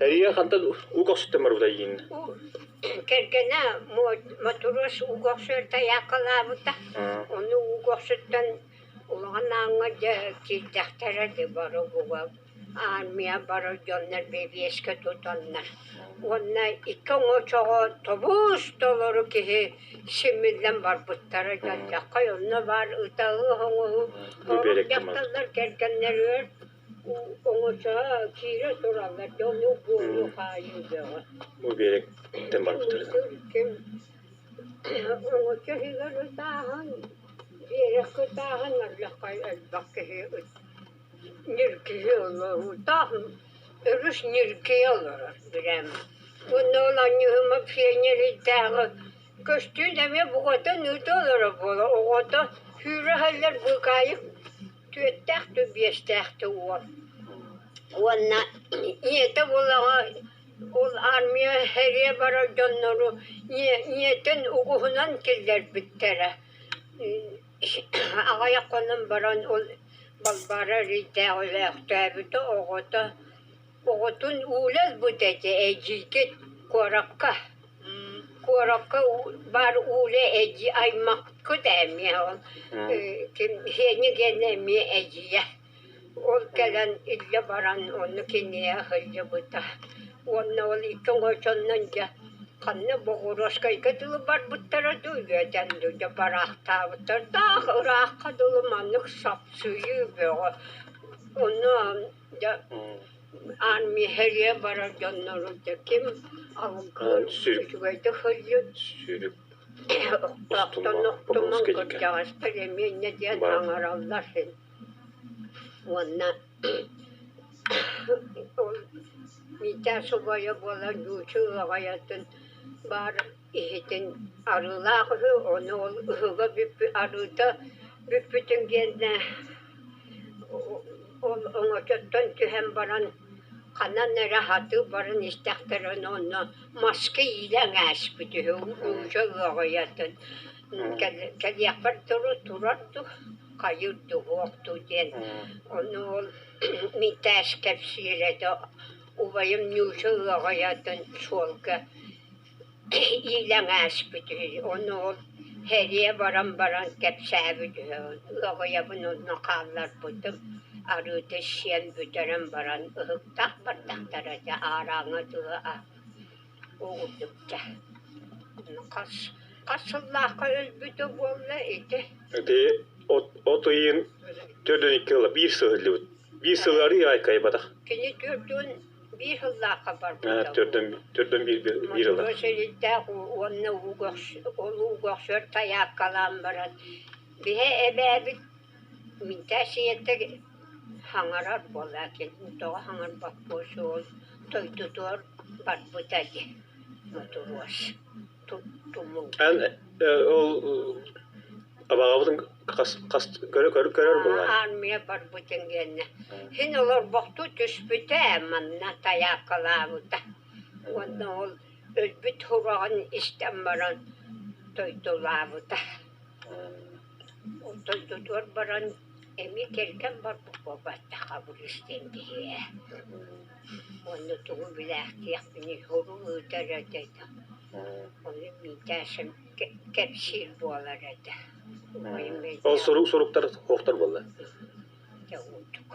Эрийэ хантан уу көхсүттэн барбыта иин? Кэргэнэ Мотуруос уу көхсүгэр тайаакалаабыта. Ону уу көхсүттэн улахан ааҥҥа дьэ киирдэхтэрэ дии бары буга армия барар дьоннор бэбиэскэ тутаннар. Уонна икки оҥочоҕо тобус толору киһи симиллэн барбыттара дьаллаххай онно баар ытаһыы оҥоһуу сорох дьахталлар кэргэннэригэр оҥочоҕо киирэ тураллар дьону буолуу хаайыы бөҕө. Бу биэрэктэн барбыттар. Ким оҥочо иһигэр ытааһын, биэрэккэ ытааһын ардаххай элбэх киһи ньиргийэ олорор өрүс ньиргийэ олорор билэм. Уонна ол анньыһыма пионерийдээҕи көстүүн эмиэ букатын ыыта олорор буола оҕото сүүрэ сылдьар быыкаайык түөртээх да биэстээх да уол. Уонна ийэтэ буоллаҕа ол армия сэрии барар дьоннору ийэтин угуһунан киллэрбиттэрэ. Аҕыйах хонон баран ол Балбаара эрэйдээх өлөөхтөөбүтэ оҕото оҕотун уулас ылбыт этэ эдьиийгэ куоракка куоракка баар уулэ эдьиий аймахпыт эмиэ ол ким Сеня диэн эмиэ эдьиийэ ол кэлэн илдьэ баран ону киниэхэ сылдьыбыта уонна ол икки оҥочоннон дьэ ханна Боҕуруоскайга дылы барбыттара дуу үөдэн дуу дьэ бараахтаабыттар таах ыраахха дылы маннык сапсыйыы бөҕө онно дьэ армия сэрии барар дьоннору дьэ ким алгыыр үчүгэйдик сылдьыт охтоохтон охтуман кырдьаҕастар эмиэ инньэ диэн саҥараллар син уонна ол Митя субайа буолан нуучча ыаҕайатын баар иһитин арыылаах үһү, ону ол ыһыга арыыта бүппүтүн гиэннэ ол оҥочоттон түһэн баран ханан эрэ хатыы баран истэхтэринэ онно маска иилэн ааспыт үһү нуучча ыаҕайатын кэлиэхпэр дылы турар дуу хайыыр дуу суох дуу диэн ону ол Митээс кэпсиир этэ убайым Ньууча ыаҕайатын суолга иилэн ааспыт үһү ону ол сэрии баран баран кэпсээбит үһү ыаҕайабын онно хаалларбытым арыыта сиэн бүтэрэн баран ыһыктаах бардахтара дьэ аарааҥҥа дылы Угуйдукча хас хас сыллаахха өлбүтэ буолла ити Ити от от ыйын төрдүн икки ыла биир сыл иһиллибит. Биир сыл арый айкайбатах. Кини 41 сыллаахха барбыта. Төрдөн төрдөн биир биир ыла. Сэлиттээх уонна уу ол уу көхсөр тайааккалаан баран биһи эбээбит Минтээс ийэтэ хаҥарар буолла кини тоҕо хаҥарбаппыт суол дойдутугар барбыта дии мотуруос тумул Эн ол абаҕабытын хас хас көрө көрө көрөр буоллаҕа. Армия барбытын гэннэ син олорбохтуу түспүтэ манна тайаакалаабыта уонна ол өлбүт сураҕын истэн баран дойдулаабыта Дойдутугар баран эмиэ кэргэн барбыт буолбатах абырыыс диэн киһи ээ. Уонна тугу билээхтиэхпиний, сурук ыытар этэ да, ону Митяшам кэпсиир буолар этэ. Ол сурук суруктар суохтар буолла. Дьэ уутук.